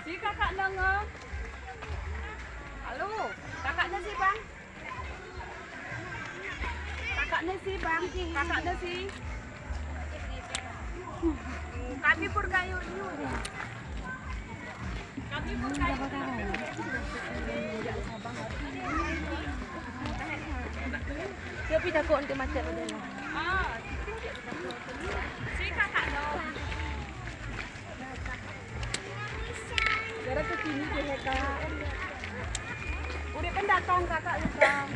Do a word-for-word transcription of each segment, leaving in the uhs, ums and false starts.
Si kakak nengok. Halo, kakak nasi bang. Kakak nasi bang, kakak nasi. Kami pun kayu. Kami pun kayu. Tapi takut untuk macet. Ah, si kakak dong. Gara kekini deh, Kak. Udah pendatang, Kakak, Kakak.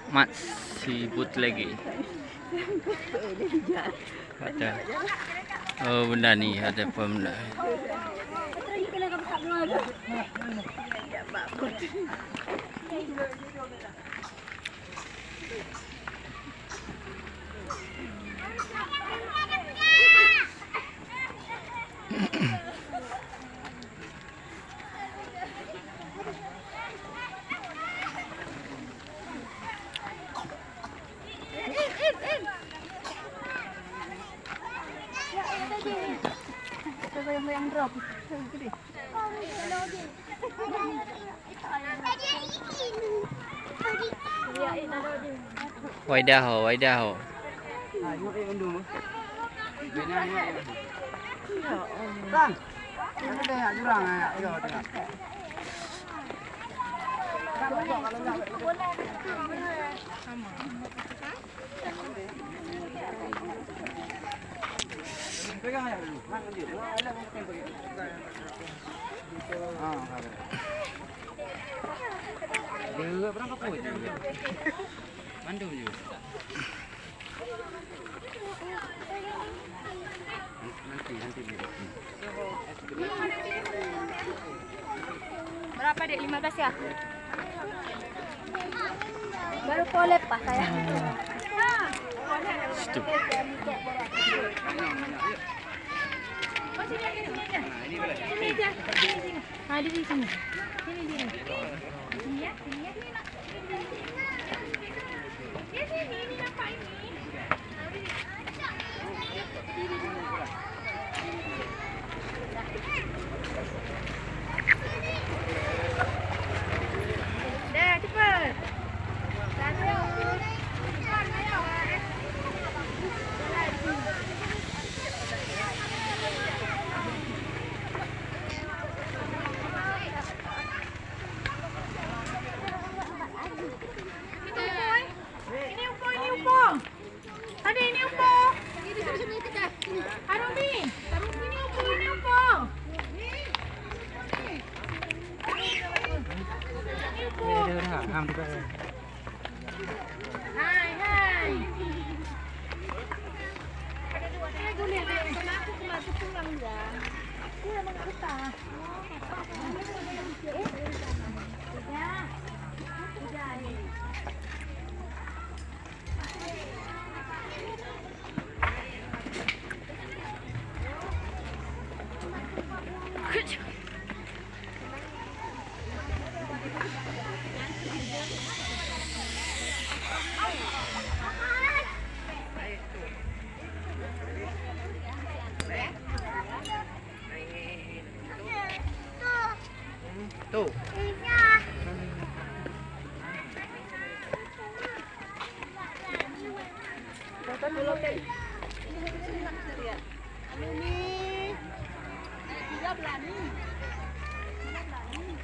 Mat sibut lagi. Ada. Oh, benda ni ada pun dah. Waidah ho, waidah ho. Bang, ada jurang, ya, ya, tengok. Berapa, Dek? Lima belas, ya? Baru boleh pas saya. Situ. Sini aja. Sini aja. Sini, sini. Ha, diri sini. Sini diri. Sini ya, sini ya, sini, Mak. Sini, sini. Di sini, ini nampak ini. Dah, cepat. Satu. Ini upo, eh. Ini upo, ini upo. Adik, ini upo. Arumi. Ini upo, ini upo. Ini upo. Hai, hai. Saya boleh, Dek. Kenapa aku masuk pulang, ya? Aku emang betah. Eh? Udah. Udah, nih. Tu. Anu ni. Eh, tiga belah ni. Tiga belah ni.